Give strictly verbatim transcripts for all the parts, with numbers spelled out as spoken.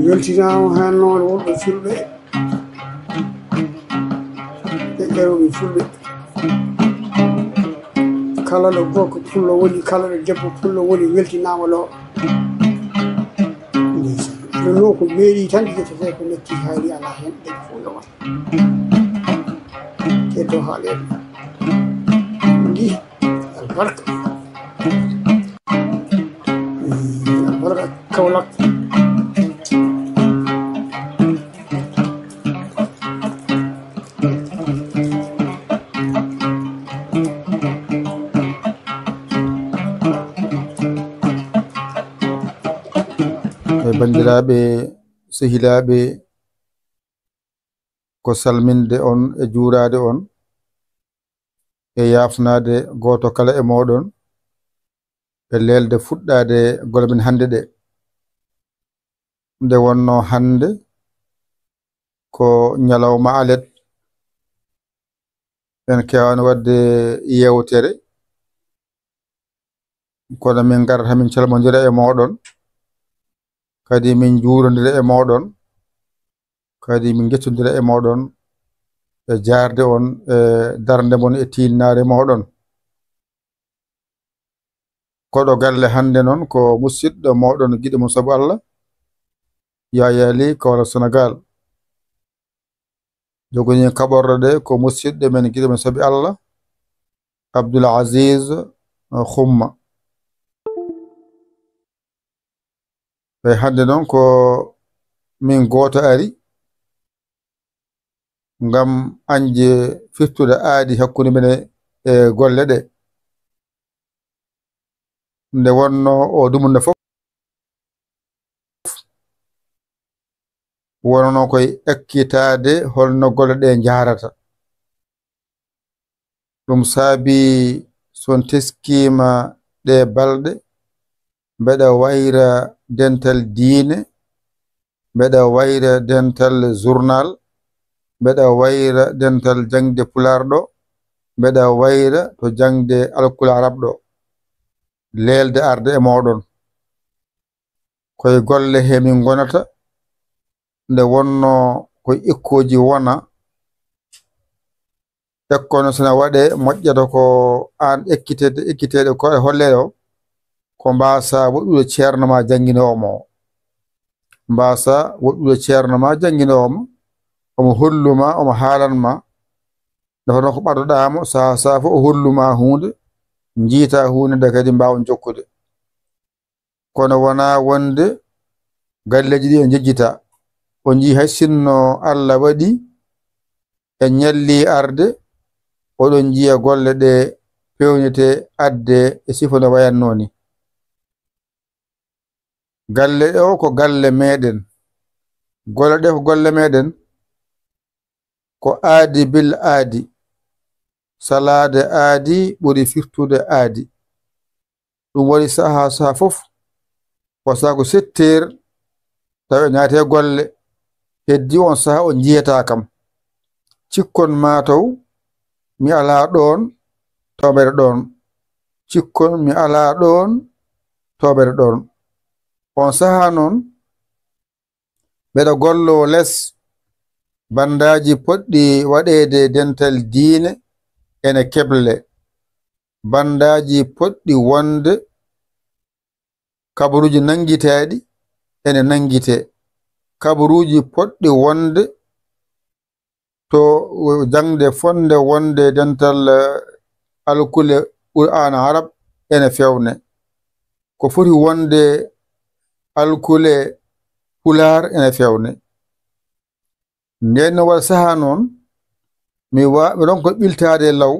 Weltinaama heen noon wonɓe fulɓe e ɓeroɓe fulɓe. Kala ɗo gorko pullo woni, kala ɗo debbo pullo woni, weltinaama ɗo. Ndeysaan. Ɗum ɗo ko meeɗi tan, yetetee ko metti, haali alaa heen, ɗe fof yo waɗ. Te to haaɗe ndi albarka. Albarka Kaolack. E banndiraaɓe, sehilaaɓe, ko salminde on e juuraade on e yaafnaade gooto kala e mooɗon e leelde fuɗɗaade golle men hannde ɗe. Nde wonnoo hannde ko ñalawma alet, en keewaani waɗde yeewtere, kono min ngarata min calmondira e mooɗon, kadi min njuurondira e mooɗon, kadi min njettondira e mooɗon e jaarde on e darnde mon e tiinnaare mooɗon. Koɗo galle hannde noon ko musidɗo mooɗon giɗo mo sabu Allah, Yaya Ly Kaolack Senegal. Joganii kaɓorɗe ɗe ko musidɗo men giɗo men sabi Allah, Abdoul Aziz Xumma. Ɓay hannde noon ko min gooto ari ngam añde firtude aadi hakkunde men e golle ɗe. Nde wonnoo o dumunde fof, wonanoo koye ekkitaade holno golle ɗe njahrata. Ɗum saabii so on teskiima ɗee balɗe, mbeɗa wayra dental diine, mbeɗa wayra dental journal, mbeɗa wayra dental jaŋde pulaar ɗo, mbeɗa wayra to jaŋde alkul arab ɗo. Leelde arde e mooɗon. Koye golle he min ngonata, nde wonnoo ko ikkooji wona, e kono so na waɗee, moƴƴata ko aan ekkiteede, ekkiteede ko e holle ɗo, ko mbaasa woɗɗude ceerno ma jannginoowo mo. Mbaasa woɗɗude ceerno ma jannginoowo mo, omo hollu ma, omo haalan ma, nde hono ko ɓadoɗaa mo, sahaa sahaa fof o hollu ma huunde, njiita huunde nde kadi mbaawon jokkude. Kono wonaa wonde galleeji ɗi o njejjita. O njii hay sinno Allah waɗi en ñalli arde, oɗon njiya golle ɗe peewnete adde e sifa no wayatnoo ni. Galle o ko galle meɗen. Golle ɗe ko golle meɗen. Ko aadi bil aadi. Salaade aadi ɓuri firtude aadi. Ɗum waɗi sahaa sahaa fof, ko sahaa ko sept heures, tawa en naati e golle, heddi on sahaa on njiyataa kam. Cikkon maa taw mi alaa ɗoon, tawa mbeɗa ɗoon. Cikkon mi alaa ɗoon, tawa mbeɗa ɗoon. On sahaa noon, mbeɗa golloo les, bandaaji potɗi waɗeede dental diine ene keble. Bandaaji potɗi wonde kabaruuji nanngiteeɗi ene nanngitee. Kabaruuji potɗi wonde to jaŋde fotnde wonde dental, eh, alkule Qur'aana Arab ene feewne. Ko foti wonde alkule Pulaar ene feewne. Ndeen no waɗa sahaa noon, mi wa-, mi ronka ɓiltaade law,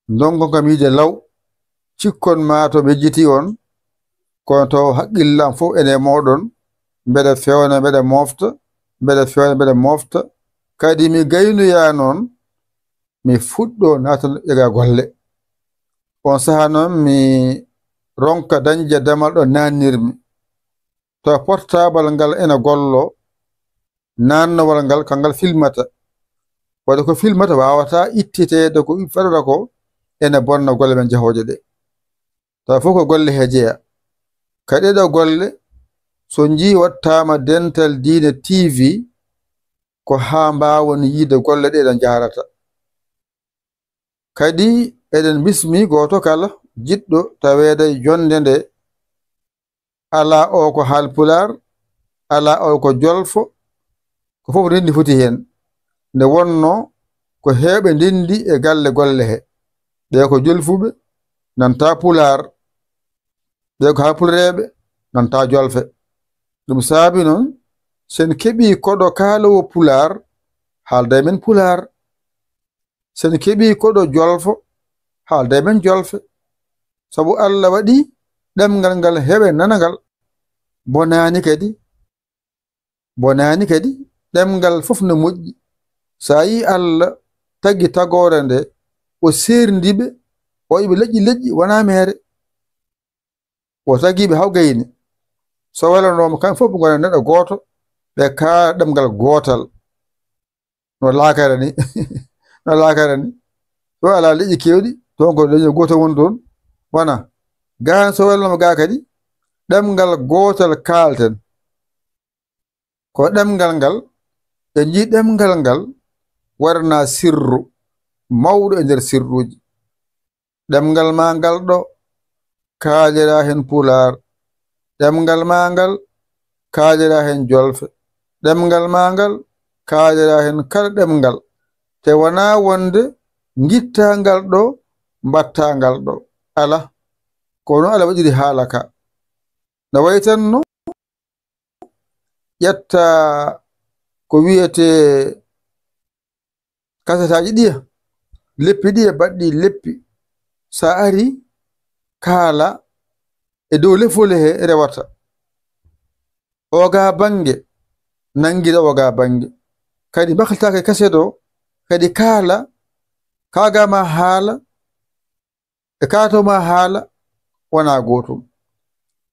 ndonkon kam yiide law, cikkon maa to ɓe jiti on, kono taw haqqille am fof ene e mooɗon, mbeɗa feewna, mbeɗa moofta, mbeɗa feewna, mbeɗa moofta. Kadi mi gaynoyaa noon, mi fuɗɗo naatano ƴega golle. On saha noon mi ronka dañde damal ɗo naannirmi. To portabal ngal ena gollo, naannowal ngal kangal filmata. Waɗi ko filmata waawata ittiteede ko fadata ko ena bonna golle men jahooje ɗe. Tawa fof ko golle he jeya. Kadi ɗeɗo golle, so njii wattaama dental diine T V, ko haa mbaawon yiide golle ɗe ɗo njahrata. Kadi eɗen bismi gooto kala jiɗɗo taweede jonnde nde. Alaa o ko haalpulaar, alaa o ko jolfo, ko fof ndenndi foti heen. Nde wonnoo ko heewɓe ndenndi e galle golle he. Ɓe ko jolfuɓe, nanta pulaar, ɓe ko haalpulreeɓe, nanta jolfe. Ɗum saabi noon, so en keɓii koɗo kaaloowo pulaar, haalda e men pulaar. So en keɓii koɗo jolfo, haalda e men jolfe. Sabu Allah waɗi ɗemngal ngal heɓe nana ngal. Bonaani kadi, bonaani kadi, ɗemngal fof no moƴƴi. So a yii Allah tagi tagoore nde, o seerndi ɓe, o waɗi ɓe leƴƴi leƴƴi, wonaa meere. O tagi ɓe haw gayni. So welanooma kamɓe fof ɓe ngona neɗɗo gooto, ɓe kaala ɗemngal gootal. No laakara ni. No laakara ni. To alaa leƴƴi keewɗi, toon ko leñol gooto woni toon. Wona. Gaan so welanooma gaa kadi, ɗemngal gootal kaalten. Ko ɗemngal ngal, ɓe njii ɗemngal ngal waɗanaa sirru mawɗo e nder sirruuji. Ɗemngal maa ngal ɗo, kaaliraa heen pulaar. Ɗemngal maa ngal, kaaliraa heen jolfe. Ɗemngal maa ngal, kaaliraa heen kala ɗemngal. Te wonaa wonde ngittaa ngal ɗo, mbattaa ngal ɗo. Alaa. Ko noon Allah waɗiri haala ka. No waytanno ƴetta ko wiyetee kasetaaji ɗiya, leppi ɗiya baɗɗi leppi. So a ari kaala e dow lefole he rewata. Oga bannge, nanngira oga bannge. Kadi mbakltaake kaset o, kadi kaala, kaaga ma haala, e kaato ma haala wonaa gootum.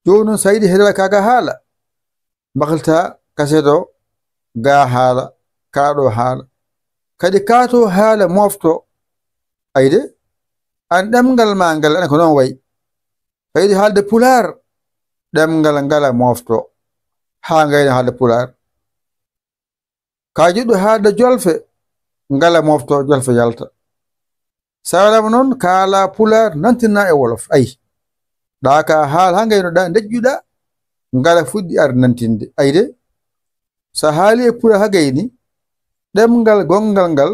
Jooni noon, so a yiɗi heɗora kaaga haala, mbaklta kaset o, gaa haala, kaaɗo haala. Kadi kaato haala mofto. Ayde, aan ɗemngal ma ngal, aan ko noon wayi. So a yiɗi haalde pulaar, ɗemngal ngala mofto. Haa ngayna haalde pulaar. Ka jiɗɗo haalde jolfe, ngala mofto jolfe yalta. Sawalama noon, kaala pulaar, nantina e wolof. Ay, ɗa ka haal haa ngayno ɗa, ndejjuɗa, ngala fuɗɗi ar nantinde. Ay de, so haali e pulaar haa gayni, ɗemngal gonngal ngal,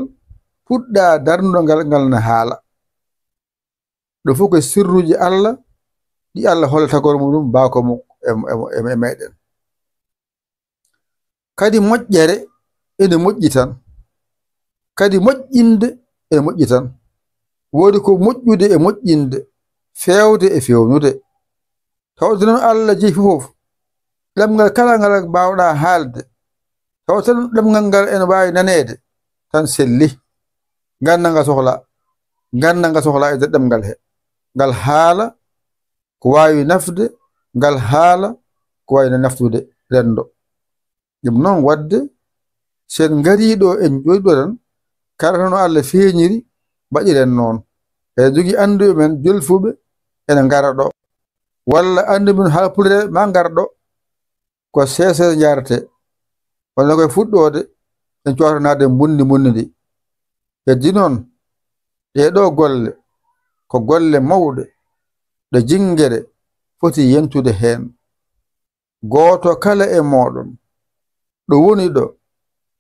puɗɗa darnuɗo ngal, ngal na haala. Ɗo fof ko sirruuji Allah, ɗi Allah hollata tagore muɗum, baako mum e, e, e, e meɗen. Kadi moƴƴere ene moƴƴi tan. Kadi moƴƴinde ene moƴƴi tan. Woodi ko moƴƴude e moƴƴinde, feewde e feewnude. Tawde noon Allah jeyi fof, ɗemngal kala ngal mbaawɗa haalde, taw tan ɗemngal ngal ene waawi naneede, tan selli. Ngannda nga sohla, ngannda nga sohla e nder ɗemngal he. Ngal haala ko waawi nafde, ngal haala ko waawi naftude renndo. Ɗum noon waɗde, so en ngarii ɗo en jooɗiɗo tan, kala no Allah feeñiri, mbaɗiren noon. Eɗen njogii annduɓe men jolfuɓe ene ngara ɗo. Walla annduɓe men haalpulreeɓe ma ngar ɗo. Ko seeseer njaarete. Walla koye fuɗɗoode, en cootanaade mbundi mbundi ndi. Heddi noon, ɗee ɗo golle, ko golle mawɗe, ɗe jinngere foti yentude heen. Gooto kala e mooɗon, ɗo woni ɗo,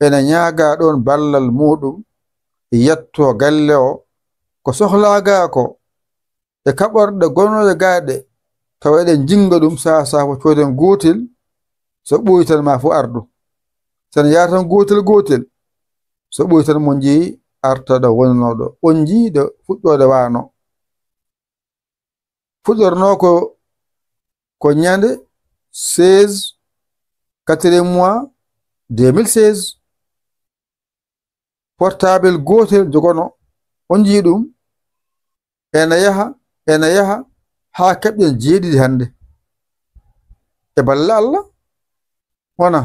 ene ñaaga ɗoon ballal muuɗum, yetto galle o, ko sohlaa gaa ko, e kaɓorɗe gonooɗe gaa ɗe, tawa eɗen jinnga ɗum saha saha ko cooden gootel, so ɓooyi tan ma fof ardu. So en yaha tan gootel gootel, so ɓooyi tan mo njii arta ɗo wonnoo ɗo, on njii ɗo fuɗɗoode waano. Fuɗɗornoo ko, ko ñande seize, quatrième mois, deux mille seize. Portable gootel jogono, On njii ɗum, ena yaha, ena yaha, haa keɓɗen jeeɗiɗi hannde. E balla Allah, wona,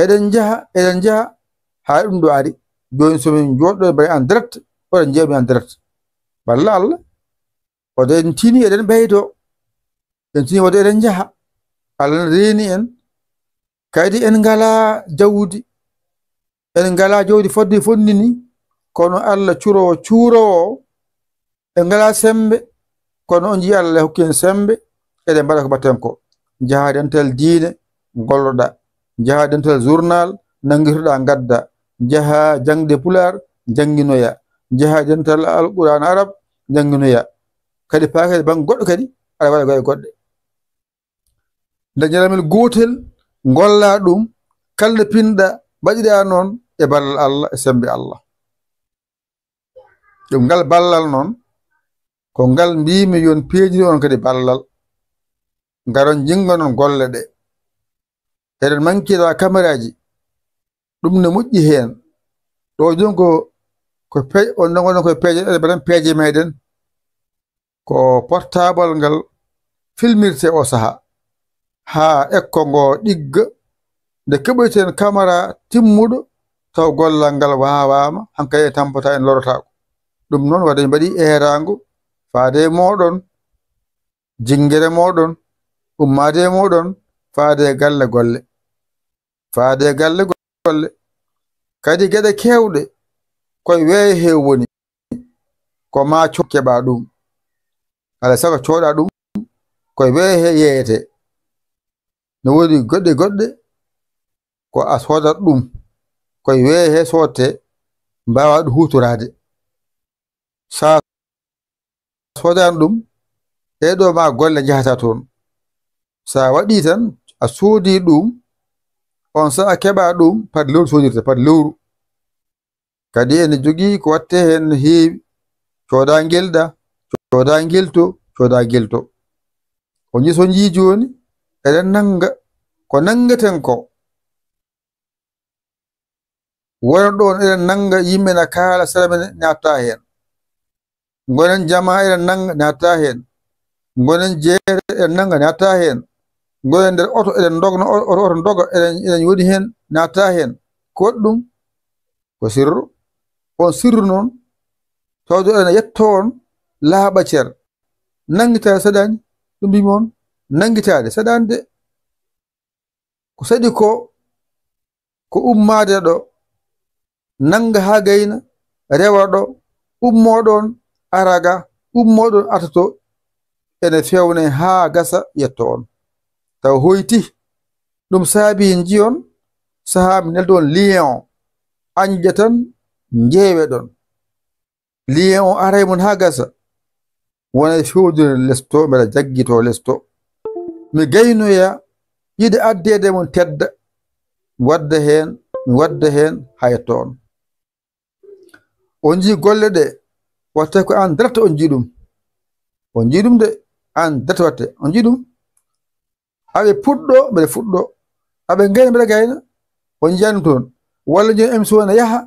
eɗen njaha, eɗen njaha, haa ɗum ɗo ari. Jooni, so min njooɗɗo mbaɗi en direct, oɗon njiya ɗum en direct. Balla Allah, oɗen tini, eɗen ɓeydo. En tini wode eɗen njaha. Allah ne reeni en. Kadi en ngalaa jawdi. En ngalaa jawdi fodde fonni ni. Kono Allah curoowo, cuuroowo. En ngalaa sembe. Kono on njii Allah hokki en sembe. Eɗen mbaɗa ko mbatten ko. Njaha dental diine, ngolloɗa. Njaha dental journal, nanngitoɗa, ngadda. Njaha jaŋde pulaar, njannginoya. Njaha dental Alquran Arab, njannginoya. Kadi paakede bannge goɗɗo kadi, aɗa waɗa goɗɗe goɗɗe. Nde ñalamel gootel, ngolla ɗum, kala nde pinɗa, mbaɗiɗa noon e ballal Allah, e sembe Allah. Ɗum ngal ballal noon, ko ngal mbiimi yon peejiri on kadi ballal. Ngaron njinganon golle ɗe. Eɗen mankira kameraaji. Ɗum ne moƴƴi heen. Ɗo jooni ko, ko pe-, on ɗon, onon koye peeje, eɗen mbaɗan peeje meɗen. Ko portable ngal filmirte o saha, haa ekko ngo ɗigga. Nde keɓoyten kamera timmuɗo, taw gollal ngal waawaama, hankadi en tampata, en lorotaako. Ɗum noon, wadde en mbaɗi eeraango faade e mooɗon, jinngere mooɗon, ummaade e mooɗon, faade e galle golle. Faade e galle golle. Kadi geɗe keewɗe koye weeyo he woni, ko ma co-, keɓa ɗum. Alaa e sago cooda ɗum, koye weeyo he yeeyete. No woodi goɗɗe goɗɗe, ko a soodat ɗum, koye weeyo he soodte, mbaawa ɗum huutoraade. Sa soodani ɗum, ɗee ɗo ma golle njahata toon. Sa waɗi tan, a soodi ɗum, on sa'a keɓa ɗum, par lewru soodirta, par lewru. Kadi ene jogii ko watte heen no heewi, cooda ngel ɗa, cooda ngel to, cooda ngel to. O njii, so njii jooni, eɗen nannga ko nanngeten ko. Wona ɗoon eɗen nannga yimɓe na kaala, sara men natta heen. Ngonen jama eɗen nannga natta heen. Ngonen jeere eɗen nannga natta heen. Ngonen nder oto eɗen ndogna, o-, oto, oto ndoga eɗen, eɗen woni heen natta heen. Ko waɗi ɗum? Ko sirru. On sirru noon, tawde eɗen yetto on laaɓa cer. Nanngitaade saɗaani, ɗum mbimi on, nanngitaade saɗaani de. Ko saɗi ko, ko ummaade ɗo, nannga haa gayna, rewa ɗo, ummoo ɗoon, ara ga, ummoo ɗoon, arta to, ene feewne haa gasa, yetto on. Taw hoyti, ɗum saabi njiyon sahaa mi neldo on Lyon, añƴa tan, njeewe ɗon. Lien o aray mon haa gasa. Wona e fewdire lesto, mbeɗa jaggito lesto. Mi gaynoya, yiɗa addeede mon tedda. Wadda heen, mi wadda heen, haa yetto on. On njii golle ɗe, watte ko aan darata on njii ɗum. On njii ɗum de, aan darata watte, on njii ɗum. Aɓe puɗɗo, mbeɗa fuɗɗo. Aɓe gayna, mbeɗa gayna. On njiyan ɗum toon. Walla njiyan émission ne yaha,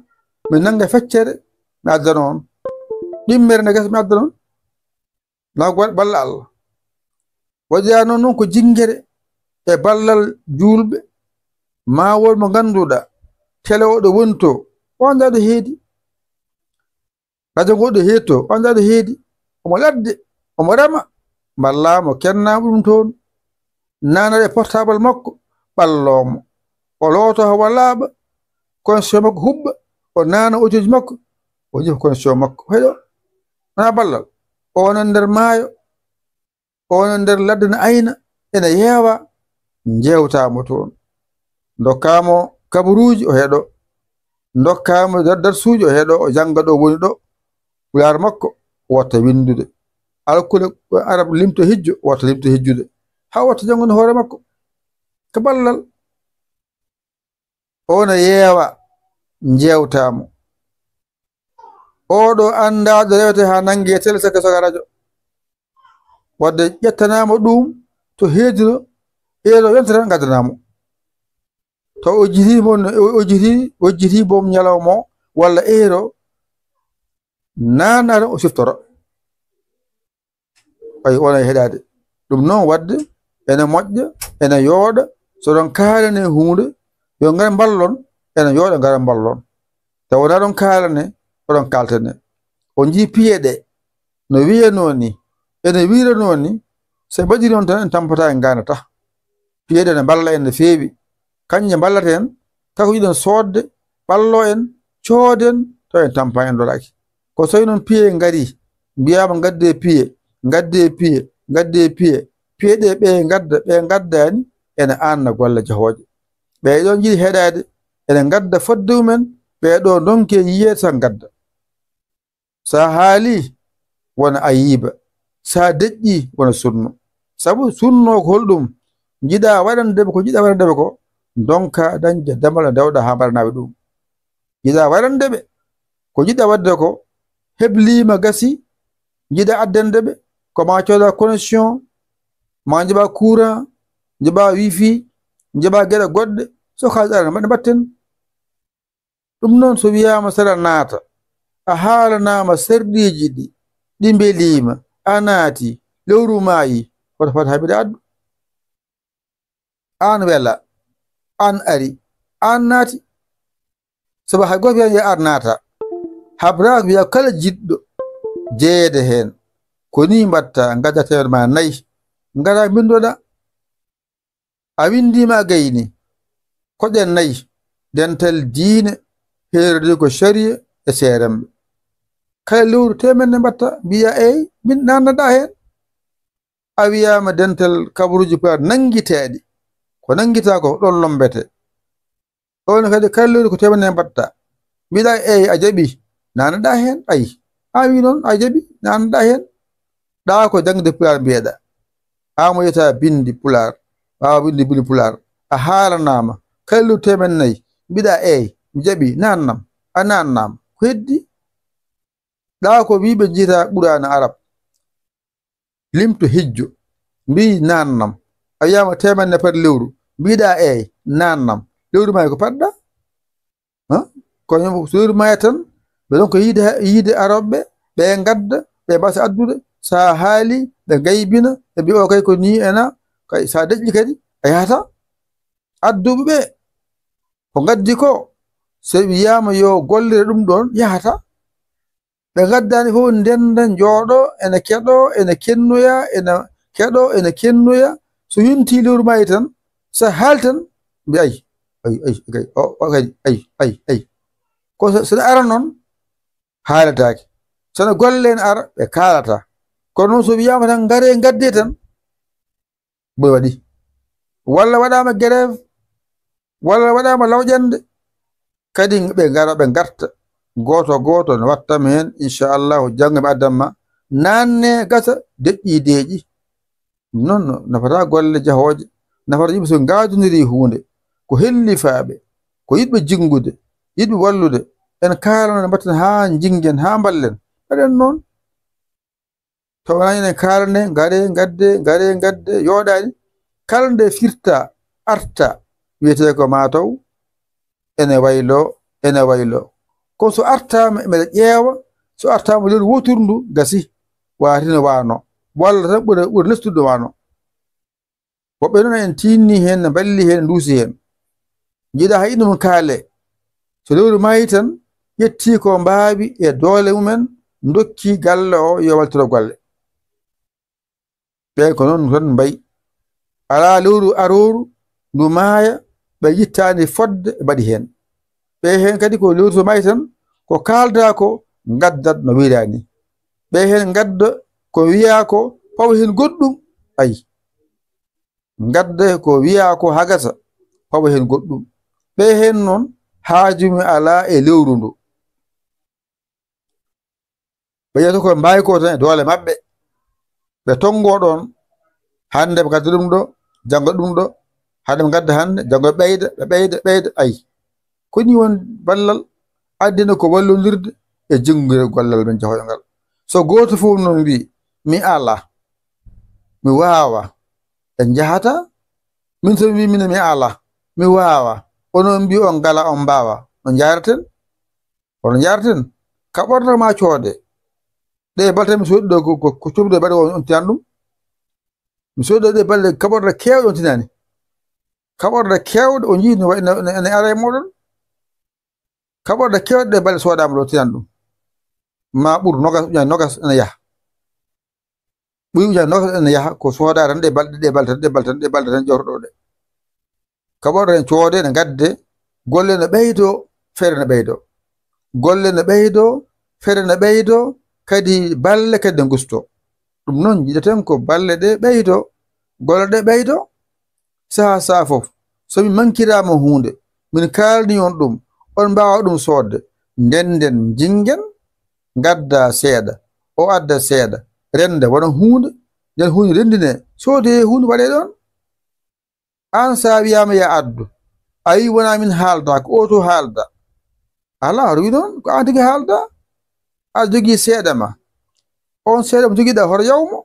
mi nannga feccere, mi addana on. Ɗimmere ne gasa, mi addana on. Na ko wa-, balla Allah. Waɗira noon, noon ko jinngere e ballal juulɓe. Ma won mo ngannduɗaa, tele oɗo woni to, o anndaa ɗo heedi. Rajo ngo ɗo heedi to, o anndaa ɗo heedi. Omo ladde, omo rema. Mballaa mo, kennaa mo ɗum toon. Naana e portable makko, ɓalloo mo. O looto hawa laaɓa, connexion makko huɓɓa. O naana audioji makko, o ƴeewa connexion makko. Heɗo, wonaa ballal. O wona nder maayo. O wona nder ladde, ne ayna, ene yeewa, njeewtaa mo toon. Ndokkaa mo kabaruuji, o heɗo. Ndokkaa mo dar-, darsuuji, o heɗo, o jannga ɗo woni ɗo. Pulaar makko, o watta winndude. Alkule arab limto hijjo, o watta limto hijjude. Haa o watta janngude hoore makko. Ko ballal. O ne yeewa, njeewtaa mo. Oɗo anndaa ɗo rewete haa nannge tele saka saka rajo. Wadde ƴettanaama ɗum to heedino, eero yontere tan ngaddanaa mo. Taw o jihii mo, o, o jihii, o jihii boom ñalawma o, walla eero, naanata o siftoro. Ay, wona e heɗaade. Ɗum noon waɗde ene moƴƴa, ene yooɗa, so ɗon kaalane huunde, yo ngar mballon, ene yooɗa ngar mballon. Tawa wonaa ɗon kaalane, oɗon kaaltane. On njii piye ɗe, no wiyanoo ni, ene wiiranoo ni, so en mbaɗii noon tan en tampataa en ngaandataa. Piye ɗe ne mballa en no feewi. Kañje mballata en, kala ko yiɗen soodde, ɓalloo en, cooden, tawa en tampaa en loraki. Ko so noon piye ngari, mbiyaama ngaddee piye, ngaddee piye, ngaddee piye, piye ɗe ɓe ngadda, ɓe ngaddaani, ene aanna golle jahooje. Ɓee ɗoo njiɗi heɗaade, ene ngadda fodde mumen, ɓee ɗoo ndonke yiyeede tan ngadda. So a haalii, wona ayiba. So a deƴƴii, wona sunno. Sabu sunno ko holɗum? Njiɗaa waɗande ɓe ko njiɗaa waɗande ɓe ko, ndonkaa dañde damal e ndewɗaa haa mbaɗanaa ɓe ɗum. Njiɗaa waɗande ɓe ko njiɗaa waɗde ko, hebliima gasi, njiɗaa addande ɓe, ko maa coodaa connexion, maa njaɓaa courant, njaɓaa wifi, njaɓaa geɗe goɗɗe, so kaalis ara, mbaɗ-, mbaɗten. Ɗum noon, so wiyaama saɗa naata, a haalanaama sarɗiiji ɗi, ɗi mbeliima, a naati, lewru maayi, hoto fat haɓide addu. Aan wela, aan ari, aan naati. Sabu hay gooto wiyaa ar naata. Habraaka wiya kala jiɗɗo jeyeede heen. Ko nii mbaɗta, ngadda teemedde ma nayi, ngara mbinndoɗa. A winndiima a gayni. Koƴen nayi, dental diine, heerdi ko sariya e seeremɓe. Kala lewru teemedde mbaɗta, mbiya eey, min nannaɗa heen. A wiyaama dental kabaruuji pulaar nanngiteeɗi. Ko nanngitaa ko ɗoon lommbete. Oon kadi kala lewru ko teemedde mbaɗta. Mbiɗa eey a jaɓi, nannaɗa heen, ay. A wi noon a jaɓi, nannaɗa heen. Ɗa ko jaŋde pulaar mbiyeɗa. A mo yeta binndi pulaar, ɓaawa binndi binndi pulaar. A haalanaama, kala lewru teemedde nayi, mbiɗa eey, mi jaɓi, nannam, a nannam. Ko heddi? Ɗa ko wiiɓe njiyata Quraana Arab. Limto hijjo. Mbii nannam. A wiyaama teemedde par lewru. Mbiɗa eey, nannam. Lewru maayi ko paɗɗa? Hã? Ko yimɓe so lewru maayi tan, ɓe ɗon ko yiide, yiide arooɓe, ɓe ngadda, ɓe mbasa addude. So a haali, ɓe ngaybina, ɓe mbiya o kay ko nii ena, kay so a deƴƴi kadi, a yahata. Adduɓe ɓe, ko ngaddi ko, so wiyaama yo gollire ɗum ɗoon, yahata. Ɓe ngaddaani fof ndennda, njooɗo, ene keɗo, ene kennoya, ene keɗo, ene kennoya. So yontii lewru maayi tan, so haali tan, mbi ay, ay, ay, kay, o, o kadi, ay, ay, ay. Ko so, so ara noon, haaletaake. So no golle en ara, ɓe kaalata. Kono noon so wiyaama tan, ngaree, ngaddee tan, boy waɗi. Walla waɗaama grève, walla waɗaama lawƴannde, kadi ɓe ngara, ɓe ngarta. Gooto gooto no wattama heen, inchallahu, janngo mi addan ma. Naanne gasa, deƴƴi deeƴi. Ɗum noon no nafata golle jahooje, nafata yimɓe so ngaadondirii huunde. Ko hellifaaɓe, ko yiɗɓe jinngude, yiɗɓe wallude, en kaalano, mbatten haa njinngen, haa mballen. Mbaɗen noon. Tawa wonaa enen kaalane, ngaree, ngaddee, ngaree, ngaddee, yooɗaani. Kala nde firta, arta, wiyetee ko maa taw, ene wayloo, ene wayloo. Ko so artaama, mbeɗa ƴeewa, so artaama lewru wooturu ndu, gasi, waati no waano. Walla tan ɓura, ɓura lestude no waano. Woɓɓe noon en tiinnii heen, ne mballii heen, nduusi heen. Njiɗa hay ɗum kaale. So lewru maayi tan, ƴettii ko mbaawi e doole mumen, ndokki galle o, yo waltiro golle. Ɓeen ko noon tan mbayi. Alaa lewru arooru, ndu maaya, ɓe njittaani fodde mbaɗi heen. Ɓe heen kadi ko lewru so maayi tan, ko kaaldaa ko, ngaddat no wiiraa ni. Ɓe heen ngadda ko wiyaa ko, pawa heen goɗɗum, ay. Ngadda ko wiyaa ko hagasa, pawa heen goɗɗum. Ɓe heen noon, haaju mi alaa e lewru ndu. Ɓe ƴeewta ko ɓe mbaawi ko tan e doole maɓɓe. Ɓe tonngoo ɗoon, hannde ɓe ngadda ɗum ɗo, janngo ɗum ɗo, hannde ɓe ngadda hannde, janngo ɓe ɓeyda, ɓe ɓeyda, ɓeyda, ay. Ko nii woni ballal addina ko wallondirde e jinngirde gollal men jahooje ngal. So gooto fof noon wii, "Mi alaa, mi waawaa," en njahataa. Min so mi wii, "Min mi alaa, mi waawaa," onon mbii, "On ngalaa, on mbaawaa," no njaaraten? Hono njaarten? Ka ɓorno ma coode, Ɗe balɗe mi soodi ɗo ko, ko, ko coɓi ɗo e baɗe on, on tinani ɗum. Mi soodi ɗo ɗe balɗe kaɓorɗe keewɗe on tinani. Kaɓorɗe keewɗe o njii no wayi no, no, no ara e mooɗon. Kaɓorɗe keewɗe ɗe balɗe soodaama ɗo tinani ɗum. Ma ɓur nogas, ujunaaji nogas ene yaha. Ɓuri ujunaaji nogas ene yaha ko soodaa tan ɗe balɗe, ɗe balɗe tan, ɗe balɗe tan, ɗe balɗe tan ƴewtoɗo ɗe. Kaɓorɗe en coode ne ngadde, golle ne ɓeydo, feere ne ɓeydo. Golle ne ɓeydo, feere ne ɓeydo, kadi balle kadi ne gusto. Ɗum noon njiɗeten ko balle ɗe ɓeydo, golle ɗe ɓeydo. Saha saha fof, so min mankiraama huunde, min kaalni on ɗum, on mbaawa ɗum soodde, ndenden njingen, ngadda seeɗa, o adda seeɗa, renda wona huunde, nden huunde rendine, soodee huunde waɗee ɗoon. Aan so a wiyaama ya addu, a wii wonaa min haalda, ko oto haalda. Alaa, aɗa wi noon, ko aan tigi haalda. Aɗa jogii seeɗa ma. On seeɗa mo jogiɗa hoto yaw mo.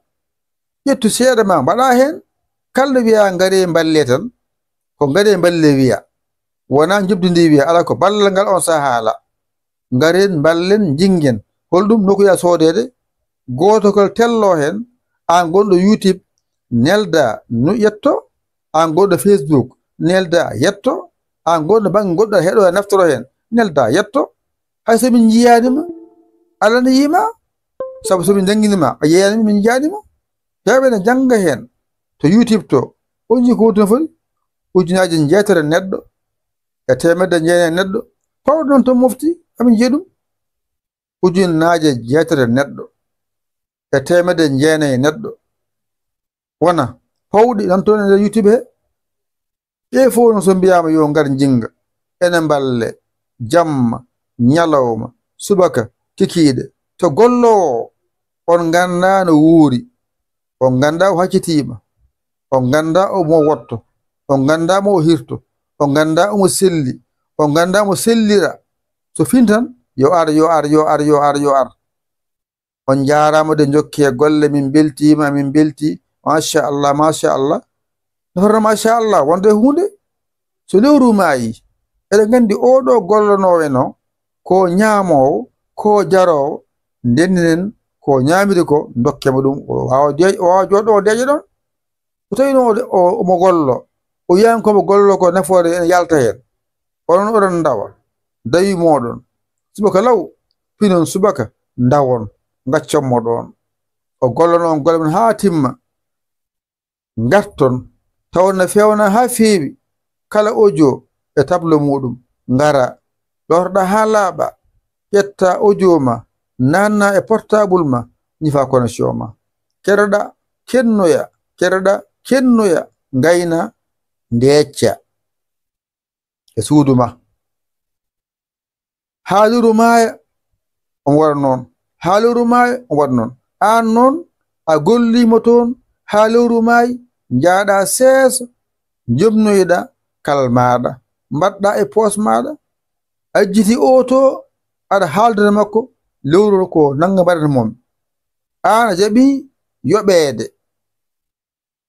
Ƴettu seeɗa ma mbaɗa heen. Kala wiya ngaree mballee tan, ko ngaree mballee wiya. Wonaa njoɓdi ndi wiya, alaa ko ballal ngal on sahaa haala. Ngaren mballen njingen. Holɗum nokuya soodeede? Gooto kala tello heen, aan gonɗo YouTube, nelda no ƴetto, aan gonɗo Facebook, nelda yetto, aan gonɗo bannge goɗɗo heɗo e naftoro heen, nelda yetto. Hay so min njiyaani ma, alaa no yii ma, sabu so min njanngini ma, a yeeyaani min, min njiyaani ma. Heewɓe ne njannga heen to YouTube to, on njii ko woni toon foti ujunaaji njeetere neɗɗo e teemedde jeenayi neɗɗo, pawɗo noon to mofti, amin njiya ɗum. Ujunaaje jeetere neɗɗo e teemedde jeenayi neɗɗo wona pawɗi nan toon e nder YouTube he. Ɓe fof noon so mbiyaama yo ngar njinnga, ene mballe, jamma, ñalawma, subaka, kikiiɗe. To golloowo, on nganndaa no wuuri, on nganndaa o haccitiima, on nganndaa omo wotto, on nganndaa mo o hirto, on nganndaa omo selli, on nganndaa mo sellira. So fin tan, yo ar, yo ar, yo ar, yo ar, yo ar. On njaaraama de, njokkee golle, min mbeltiima, min mbeltii. Machallah, machallah. No hoto machallah wonde huunde. So lewru maayi, eɗen nganndi oo ɗoo gollanoowo en o, ko ñaamoowo, ko jaroowo, ndendinen ko ñaamiri ko, ndokkee mo ɗum, o waawa deeƴ-, o waawa jooɗo o deeƴa ɗoon. So tawii noon o, o, omo gollo, o yiyaani ko mo gollo ko nafoore ene yalta heen, onon oɗon ndawa, dawi mooɗon, subaka law, pinon subaka, ndawon, ngaccon mo ɗoon. O gollano on golle mon haa timma. Ngarton, taw na feewna haa feewi, kala audio e tableau muuɗum, ngara, lorɗa haa laaɓa, ƴetta audio ma, naanna e portable ma, ñifa connexion ma. Keɗoɗa, kennoya, keɗoɗa, kennoya, ngayna, ndeecca e suudu ma. Haa lewru maaya, on waɗa noon. Haa lewru maaya, on waɗa noon. Aan noon, a golliima toon, haa lewru maayi, njaaɗa seesa, njomnoyɗa kal maaɗa, mbaɗɗa e poos maaɗa, a jejjiti oto, aɗa haaldana makko, lewru ko nannga mbaɗata moom. Aan a jaɓi yoɓeede.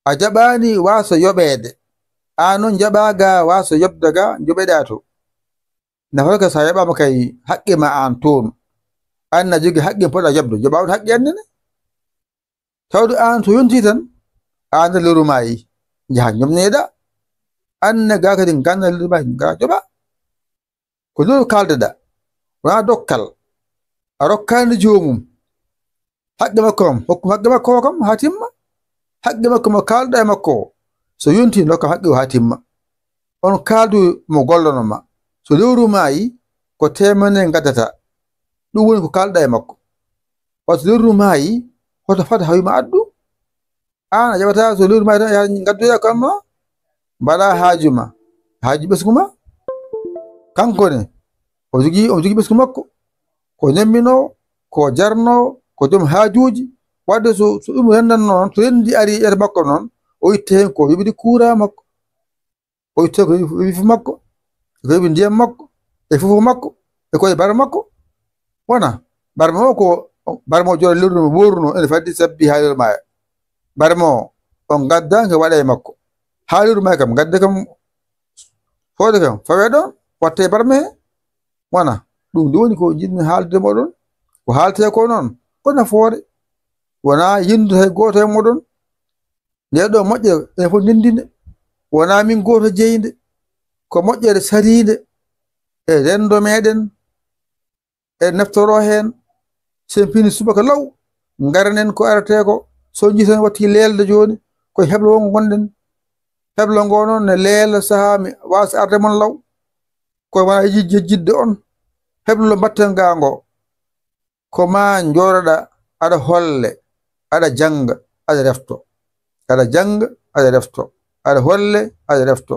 A jaɓaani waaso yoɓeede. Aan noon jaɓaa ga waaso yoɓde ga njoɓeɗaa to. Nafata ka so a yoɓaama kay haqqe ma aan toon. Aan na jogii haqqe poɗɗa yoɓde. Joɓaa on haqqe annene. Tawde aan so yontii tan, aan nde lewru maayi. Njaha njomneɗa. Aan ne ga kadi ngannda lewru maayi, ngara joɓa. Ko lewru kaaldeɗa. Wonaa dokkal. A rokkaani joomum. Haqqe makko kam, hokkum haqqe makko o kam haa timma. Haqqe makko mo kaalɗa e makko o. So yontii, ndokkam haqqe o haa timma. On kaaldu mo gollono ma. So lewru maayi, ko teemedere ngaddata. Ɗum woni ko kaalɗa e makko. Wa so lewru maayi, hoto fad hawi ma addu. Aan a jaɓataa so lewru maayi tan, a yaha ngaddoya kam ma. Mbaɗa haaju ma. Haaju ɓesngu ma. Kanko ne, o jogii, o jogii ɓesngu makko. Ko ñamminoowo, ko jarnoowo, ko joom haajuuji. Waɗde so, so ɗum renndannoo noon, so renndi ari e makko noon, o itta heen ko yoɓi courant makko. O itta ko yoɓi, yoɓi fof makko. Ko yoɓi ndiyam makko. E fof makko. E koye barma makko. Wona, barma o ko, barma o jooɗo lewru no ɓooruno, ene faddi sabbi haa lewru maaya. Barma o, on ngadda nge waɗa e makko. Haa lewru maaya kam, ngadde kam, soode kam, fawee ɗoon, wattee barma he. Wona, ɗum nde woni ko njiɗmi haalde moɗon. Ko haaltee ko noon, ko nafoore. Wonaa yindude hay gooto e mooɗon. Nde ɗo moƴƴere ene fof ndenndinde. Wonaa min gooto jeyi nde. Ko moƴƴere sariinde e renndo meeɗen. E naftoro heen, so en pini subaka law, ngaranen ko aratee ko. So njiiten watti leelde jooni, ko e heblo wongo ngonɗen. Heblo ngo noon ne leela sahaa mi waasa arde mon law. Ko wona yejjidde on. Heblo mbatten gaa ngo. Ko ma njooɗoɗa aɗa holle, aɗa jannga, aɗa refto. Aɗa jannga, aɗa refto. Aɗa holle, aɗa refto.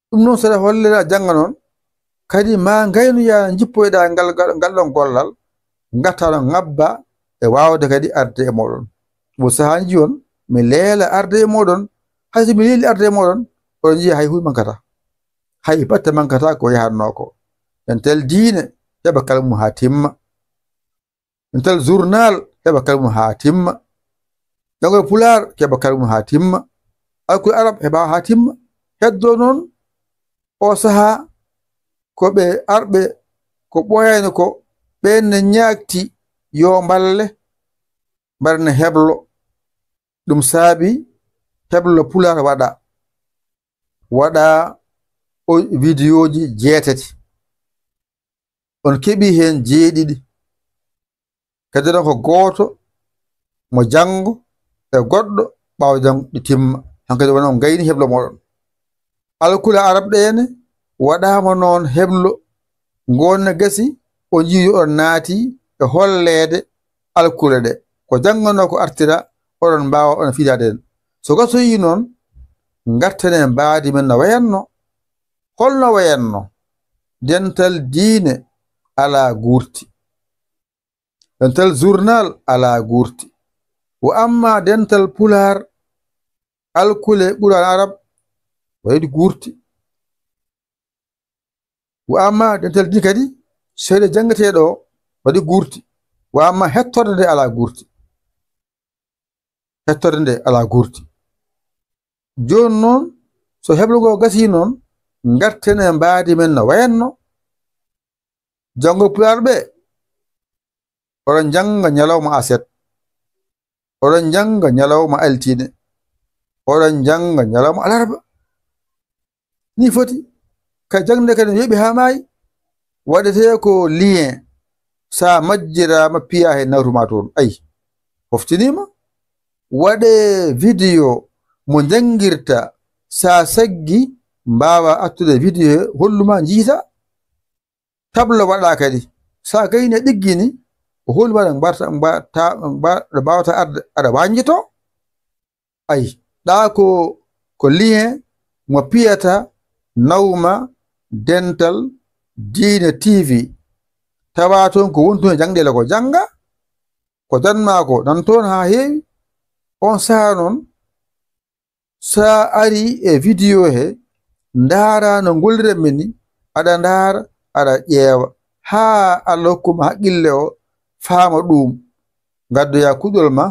Ɗum noon, so aɗa holle, aɗa jannga noon, kadi ma ngaynoya njippoyɗa ngal, ngal, ngal ɗon gollal, ngatta no ngabba e waawde kadi arde e mooɗon. Ɗum sahaa njiyon, mi leela arde e mooɗon, hay so mi leeli arde e mooɗon, oɗon njiya hay huunde mankata. Hay batte mankata ko yahatnoo ko. Dental diine, heɓa kala mum haa timma. Dental journal heɓa kala mum haa timma. Janngo pulaar heɓa kala mum haa timma. Alkul arab heɓa haa timma. Heddo noon o sahaa ko ɓe arɓe ko ɓooyani ko ɓeen ne ñaagti yo mballe mbaɗane heblo. Ɗum saabi heblo pulaar waɗa. Waɗa o vidéoji jeetati. On keɓi heen jeeɗiɗi. Kadi ɗon ko gooto mo janngo e goɗɗo ɓaawo janngo ɗi timma. Hankadi wona on ngayni heblo mooɗon. Alkule arab ɗeene waɗaama noon heblo. Ngoon ne gasi o njii yo on naati e holleede alkule ɗe. Ko jannganoo ko artira oɗon mbaawa on fiidaade heen. So gasoyii noon, ngartene mbaadi men no wayanno. Holno wayanno? Dental diine alaa guurti. Dental journal alaa guurti. Wa amma dental pulaar, alkule ɓural arab, waɗi guurti. Wa amma dental diine kadi, seede janngetee ɗo, waɗi guurti. Wa amma hettorde nde alaa guurti. Hettorde nde alaa guurti. Jooni noon, so heblo ngo gasii noon, ngarten e mbaadi men no wayanno. Janngo pulaar ɓe, oɗon njannga ñalawma aset, oɗon njannga ñalawma altine, oɗon njannga ñalawma alarba. Ni foti, ka jaŋde kadi no yoɓi haa maayi. Waɗetee ko lien, so a majjiraama piya he nawtuma toon. Ay, foftiniima. Waɗee vidéo mo njanngirta, so a saggi mbaawa attude vidéo he holluma njiita. Tablo waɗa kadi, so a gayni a ɗiggini, o holluma ɗo mbaawata, mbaawata, mbaawata arde, aɗa wañjito. Ay, ɗa ko, ko lien mo piyata nawma dental diine T V. Tawa toon ko woni toon e jangɗeele ko jannga, ko janma ko nan toon haa heewi. On sahaa noon, so a ari e vidéo he, ndaara no ngolliranmi ni, aɗa ndaara, aɗa ƴeewa, haa Allah hokkuma haqqille o, faama ɗum. Ngaddoya kuɗol ma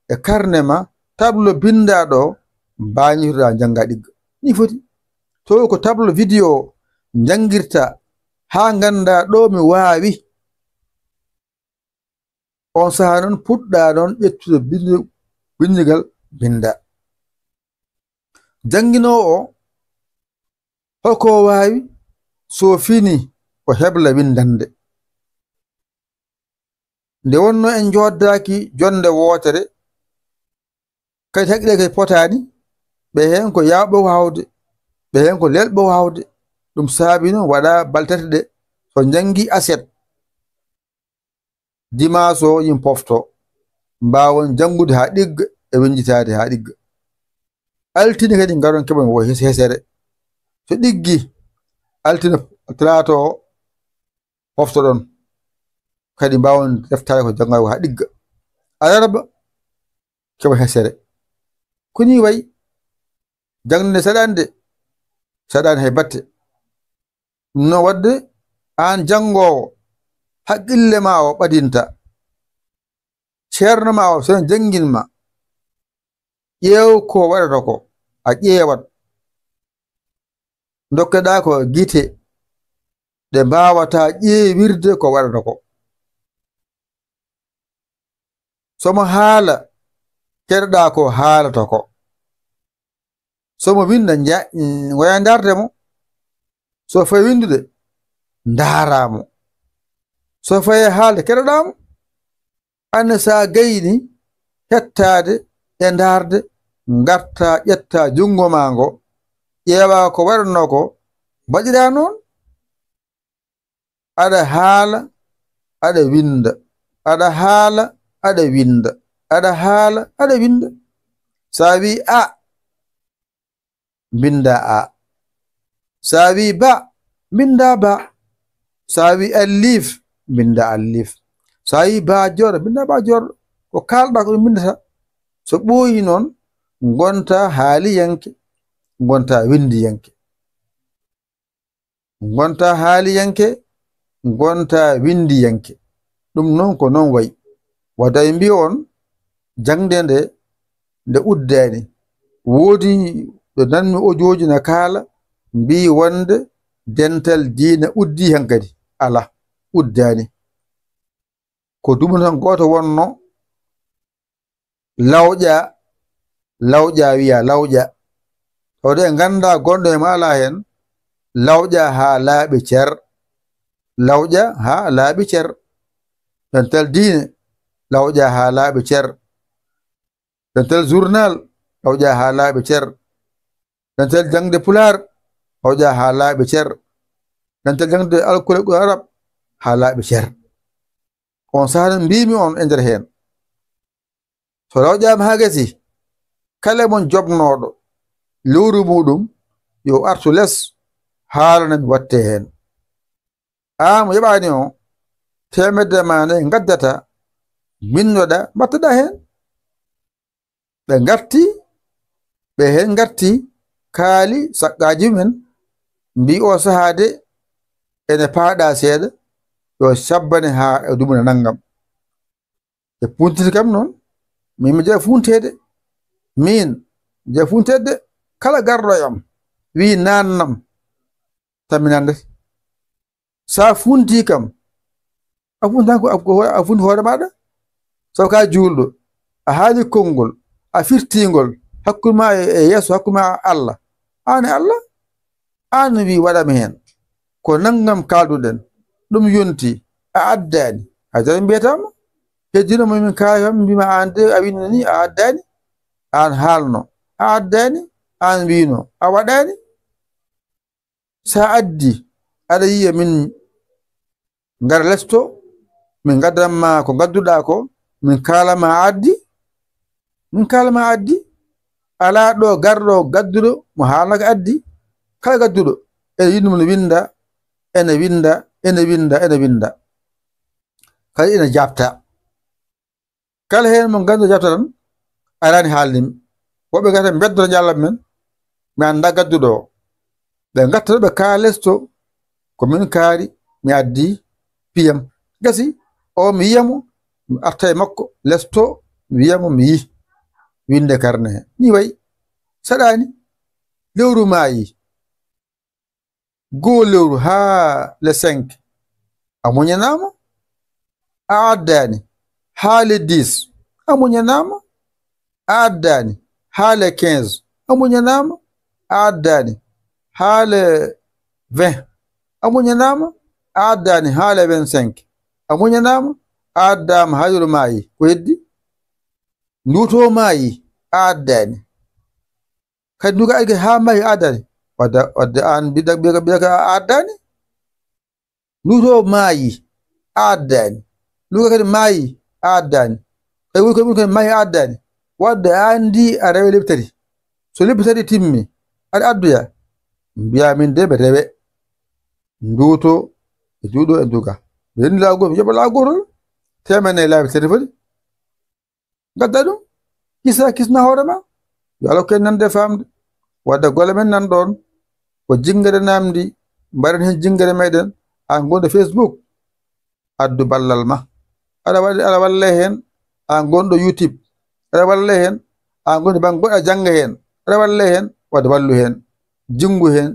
e karne ma, tablo binnda ɗo, mbañitoɗa njannga ɗigga. Ni foti. To ko tablo vidéo njanngirta haa ngannda ɗo mi waawi. On sahaa noon puɗɗa noon ƴettude binndi-, binndigal binnda. Jannginoowo o, holko o waawi? So fini, o hebla winndannde. Nde wonnoo en njooɗdaaki jonnde wootere, kadi haqqille kadi potaani, ɓe heen ko yaawɓe waawde, ɓe heen ko lelɓe waawde. Ɗum saabi noon waɗa balɗe tati ɗe, so njanngi aset, dimaas o yim pofto, mbaawon janngude haa ɗigga e winnditaade haa ɗigga. Altine kadi ngaron keɓon wo hes-, hesere. So ɗiggi, altine, talaata o, poftoɗon. Kadi mbaawon reftaade ko janngaa ko haa ɗigga. Alarba, keɓa hesere. Ko nii wayi, jangde nde saɗaani de, saɗaani hay batte. Ɗum noon waɗde, aan janngoowo, haqqille ma o ɓadinta. Ceerno ma o, so en janngin ma, ƴeew ko waɗata ko, a ƴeewat. Ndokkeɗaa ko gite ɗe mbaawata ƴeewirde ko waɗata ko. So mo haala, keɗoɗaa ko haalata ko. So mo winnda, nja-, ngoya ndaarde mo. So fayi winndude, ndaaraa mo. So fayi haalde, keɗoɗaa mo. Anne so a gayni hettaade e ndaarde, ngartaa ƴettaa junngo maa ngo, ƴeewaa ko waɗatnoo ko, mbaɗiraa noon. Aɗa haala, aɗa winnda. Aɗa haala, aɗa winnda. Aɗa haala, aɗa winnda. So a wii a, mbinndaa a. So a wii ba, mbinndaa ba. So a wii alliif, mbinndaa alliif. So a wii ba jooɗo, mbinndaa ba jooɗo. Ko kaalɗaa ko ɗum mbinndata. So ɓooyi noon, ngontaa haaliyanke, ngontaa winndiyanke. Ngontaa haaliyanke, ngontaa winndiyanke. Ɗum noon ko noon wayi. Wadda e mbiyo on, jaŋde nde, nde uddaani. Woodi ɗo nanmi ojooji na kaala, mbii wonde dental diina uddii hankadi. Alaa, uddaani. Ko dumunal gooto wonno, lawƴa, lawƴa wiya, lawƴa. Tawde en nganndaa gonɗo e maala heen, lawƴa haa laaɓi cer. Lawƴa haa laaɓi cer. Dental diine, lawƴa haa laaɓi cer. Dental journal, lawƴa haa laaɓi cer. Dental jaŋde pulaar, lawƴa haa laaɓi cer. Dental jaŋde alkule arab, haa laaɓi cer. On sahaa noon mbiimi on e nder heen. So lawƴaama haa gasi, kala mon jobnooɗo lewru muuɗum, yo artu les, haalana mi watte heen. Aan mo yoɓaani o, teemedde ma nayi ngaddata, binnoɗa, mbattaɗa heen. Ɓe ngarti, ɓe heen ngarti, kaali saqqaaji mumen, mbii oo sahaa de, ene paaɗa seeɗa, yo sabbane haa e dumuna nanngam. E puntiti kam noon, min mi jeya funteede. Min, mi jeya funteede de, kala garɗo e am, wii naannam, tan mi nannde. So a funtii kam, a funtaa ko, a, ko, a funti hoore maaɗa. Sabu ka juulɗo, a haali konngol, a firtii ngol, hakkunde ma e, e yeeso, hakkunde ma e Allah. Aan e Allah, aan wii waɗa mi heen. Ko nanngam kaalduɗen, ɗum yonti, a addaani. A jara mbiyataama, heddino mo min kaali kam, mbiima aan de, a winno ni, a addaani. Aan haalno, a addaani, aan wiino, a waɗaani. So a addi, aɗa yiya min ngara lesto, min ngaddan ma ko ngadduɗaa ko, min kaala ma a addi, min kaala ma a addi. Alaa ɗo garɗo gadduɗo mo haalnaka addi. Kala gadduɗo, ene yiɗnoo mo ne winnda, ene winnda, ene winnda, ene winnda. Kadi ene jaabta. Kala heen mo nganndu jaabta tan, araani haalde mi. Woɓɓe ngata mbeddora njalla men, mi annda gadduɗo o. Ɓe ngatta ɓe kaa lesto, ko min kaari, mi addi piyam. Gasi, o mi yiya mo, mi arta e makko, lesto, mi wiya mo mi yi. Winnde karne he. Ni wayi, saɗaani. Lewru maayi. Goo lewru haa le cinq, a muñanaama, a addaani. Haa le dix, a muñanaama, a addaani. Haa le quinze, a muñanaama, a addaani. Haa le vingt, a muñanaama, a addaani. Haa le vingt-cinq, a muñanaama, a addaama. Haa lewru maayi, ko heddi? Nduutoo maayi, a addaani. Kadi nduga addi haa maayi a addaani. Wadde, wadde aan mbiɗa, mbiɗa, mbiɗa ka a addaani. Nduutoo maayi, a addaani. Nduga kadi maayi, a addaani. Kadi woni ko, woni ko maayi a addaani. Wadde a anndi a rewe lebbi tati. So lebbi tati timmi, aɗa addoya. Mbiyaa min de mi rewe. Nduutoo, e nduutoo, e nduga. Mi renndi laabi gooto, mi yoɓa laabi gooto. Teemen nayi laabi tati foti. Ngadda ɗum, kisa, kisna hoore ma. Yo Allah hokku en nande e faamde. Wadde golle men nan ɗoon, ko jinngere namdi, mbaɗen heen jinngere meɗen, haa ngonɗo Facebook, addu ballal ma. Aɗa waɗi, aɗa walle heen, haa ngonɗo YouTube, aɗa walle heen, haa ngonɗo bannge goɗɗo, a jannga heen, aɗa walle heen, wadde wallu heen, jinngu heen,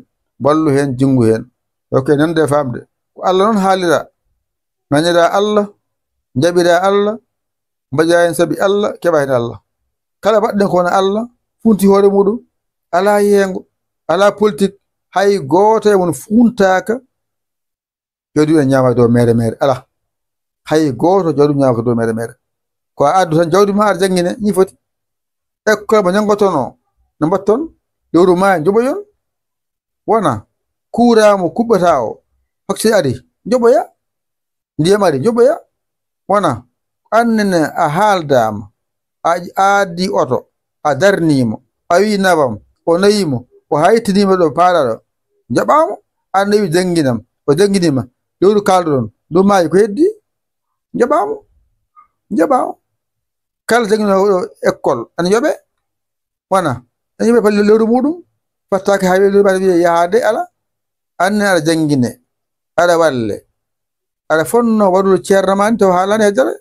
wallu heen, jinngu heen. Yo hokku en nande e faamde. Ko Allah noon haalira, nanira Allah, njaɓira Allah, Mbaɗa heen sabi Allah, keɓa heen Allah. Kala mbaɗɗen ko wona Allah, funti hoore muɗum, alaa yeengo, alaa politik, hay gooto e mon funtaaka jawdi ene ñaama dow mere mere, alaa. Hay gooto jawdi ñaama dow mere mere. Ko a addu tan jawdi ma, aɗa janngine, ni foti. École mo njanngotonoo, no mbatton, lewru maayi, njoɓoyon. Wona, kuuraa mo kuɓɓataa o, facture ari, njoɓoya. Ndiyam ari, njoɓoya. Wona, annene a haaldaama, a, a addi oto, a darnii mo, a wii nawam, o nawii mo, o haytiniima ɗo paaɗaa ɗo. Njaɓaa mo, an nawi jannginam, o jannginiima, lewru kaalduɗon, ndu maayi ko heddii? Njaɓaa mo, njaɓaa mo. Kala jannginoowo ɗo école, ana yoɓe? Wona, ana yoɓe palle lewru muɗum, fattaaki haa weeli lewru ɓaade wiye yahaade, ala. Anne aɗa janngine, aɗa walle, aɗa fonnoo waɗude ceerno maa ni taw haalaani e dere.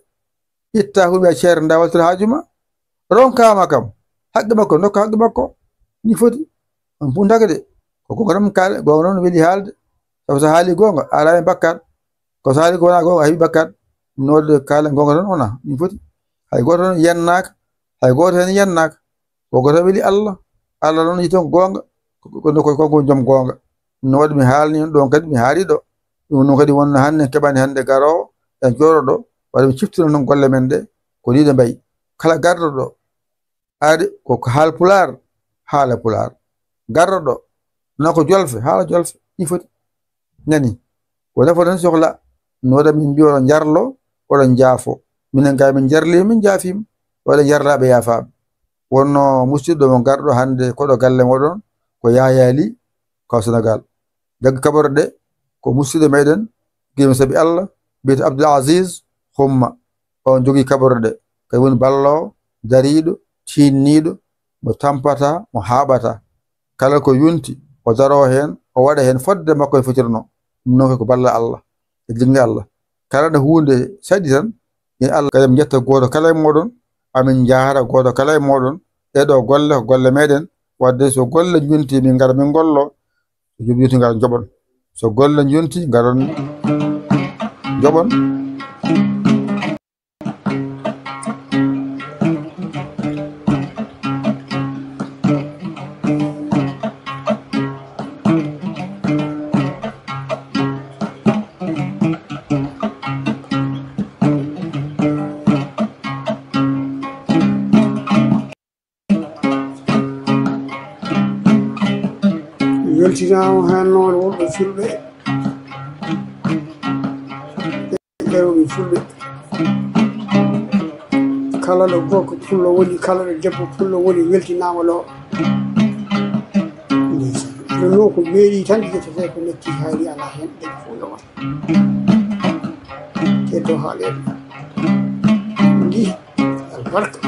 Itta huɓe a ceerno nda waltira haaju ma. Ronkaama kam, haqqe makko, ndokka haqqe makko. Ni foti. On puntake de. Ko goonga tan kaale, goonga noon weli haalde. Sabu so haali goonga, a alaa hen bakkaat. Ko so haali ko wonaa goonga, a heɓi bakkaat. Ɗum no waɗde kaalen goonga tan wona, ɗum foti. Hay gooto tan yennaaka, hay gooto heen yennaaka. Ko gooto weli Allah. Allah noon yii toon ko goonga, ko, ko, ko, ko kanko woni joom goonga. Ɗum no waɗi mi haalni on ɗoon kadi, mi haali ɗo. Ɗum noon kadi wonno hannde en keɓani hannde garoowo, en jooɗo ɗo, waɗa mi ciftino noon golle men ɗe, ko nii ɗe mbayi. Kala garɗo ɗo, aade ko, ko haal pulaar, haala pulaar. Garɗo ɗo, na ko jolfe, haala jolfe, ɗi foti. Nani, ko nafa tan sohla, no waɗa min mbiya oɗon njarlo, oɗon njaafo. Minen kay min njarliima, min njaafiima, waɗa njarlaaɓe yaafaaɓe. Wonno musidɗo mo garɗo hannde koɗo galle moɗon, ko Yahya Ly, ko Senegal. Jaggi kaɓorɗe ɗe, ko musidɗo meɗen, giɗo sabi Allah, biyete Abdoul Aziz Xumma. On jogii kaɓorɗe ɗe, kadi woni balloowo, dariiɗo, tiinniiɗo, mo tampata, mo haaɓata. Kala ko yonti, o daroo heen, o waɗa heen fodde makko e fotirnoo. Ɗum noon ko balla Allah, e jinnga Allah. Kala no huunde saɗi tan, yo Allah kadi, min njetta gooto kala e mooɗon, amin njaara gooto kala e mooɗon. Ɗee ɗoo golle ko golle meɗen, waɗde so golle njonti, min ngara min ngollo, so jom yonti, ngara njoɓon. So golle njonti, ngaron njoɓon. Weltinaama heen noon wonɓe fulɓe, rewɓe fulɓe. Kala ɗo gorko pullo woni, kala ɗo debbo pullo woni, weltinaama ɗo. Ndeysan. Ɗum noon ko meeɗi tan, yettete ko metti, hayri alaa heen, ɓe fof yo waɗ. Teddo haaleede. Ndi albarka.